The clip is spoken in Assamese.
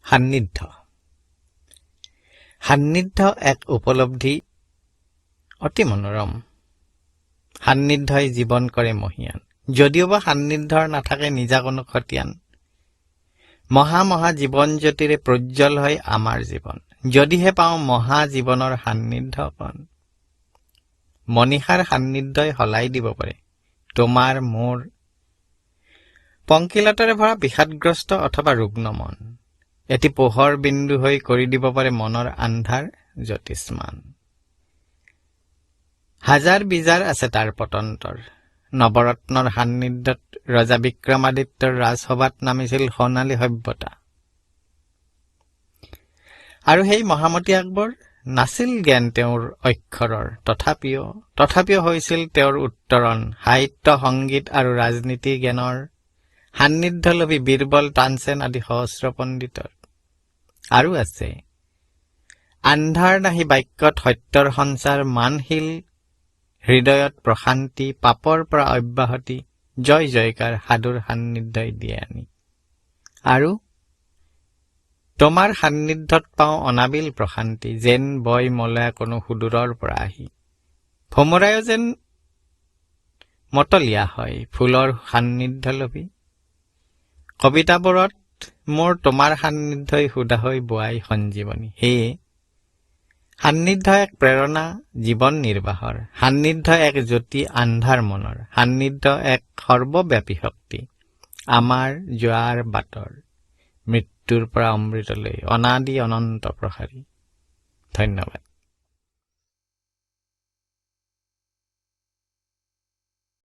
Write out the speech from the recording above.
সান্নিধ্য। সান্নিধ্য এক উপলব্ধি অতি মনোৰম। সান্নিধ্যই জীৱন কৰে মহীয়ান, যদিওবা সান্নিধ্যৰ নাথাকে নিজা কোনো খতিয়ান। মহা মহা জীৱন জ্যোতিৰে প্ৰজ্জ্বল হয় আমাৰ জীৱন, যদিহে পাওঁ মহা জীৱনৰ সান্নিধ্য অকণ। মনীষাৰ সান্নিধ্যই সলাই দিব পাৰে তোমাৰ মোৰ পংকিলতাৰে ভৰা বিষাদগ্ৰস্ত অথবা ৰুগ্ন মন। এটি পোহৰ বিন্দু হৈ কৰি দিব পাৰে মনৰ আন্ধাৰ জ্যোতিষ্মান। হাজাৰ বিজাৰ আছে তাৰ পটন্তৰ। নৱৰত্নৰ সান্নিধ্যত ৰজা বিক্ৰমাদিত্যৰ ৰাজসভাত নামিছিল সোণালী সভ্যতা। আৰু সেই মহামতী আকবৰ, নাছিল জ্ঞান তেওঁৰ অক্ষৰৰ, তথাপিও হৈছিল তেওঁৰ উত্তৰণ সাহিত্য, সংগীত আৰু ৰাজনীতি জ্ঞানৰ সান্নিধ্য লভি বীৰবল, তানসেন আদি সহস্ৰ পণ্ডিতৰ। আৰু আছে আন্ধাৰ নাহি বাক্যত সত্যৰ সঞ্চাৰ, মানশীল হৃদয়ত প্ৰশান্তি, পাপৰ পৰা অব্যাহতি, জয় জয়কাৰ সাধুৰ সান্নিধ্যই দিয়ে আনি। আৰু তোমাৰ সান্নিধ্যত পাওঁ অনাবিল প্ৰশান্তি, যেন বয় মলয়া কোনো সুদূৰৰ পৰা আহি। ভোমোৰায়ো যেন মতলীয়া হয় ফুলৰ সান্নিধ্য লভি। কবিতাবোৰত মোৰ তোমাৰ সান্নিধ্যই সুধা হৈ বোৱাই সঞ্জীৱনী। সেয়ে সান্নিধ্য এক প্ৰেৰণা জীৱন নিৰ্বাহৰ, সান্নিধ্য এক জ্যোতি আন্ধাৰ মনৰ, সান্নিধ্য এক সৰ্বব্যাপী শক্তি আমাৰ যোৱাৰ বাটৰ, মৃত্যুৰ পৰা অমৃতলৈ অনাদি অনন্ত প্ৰসাৰী। ধন্যবাদ।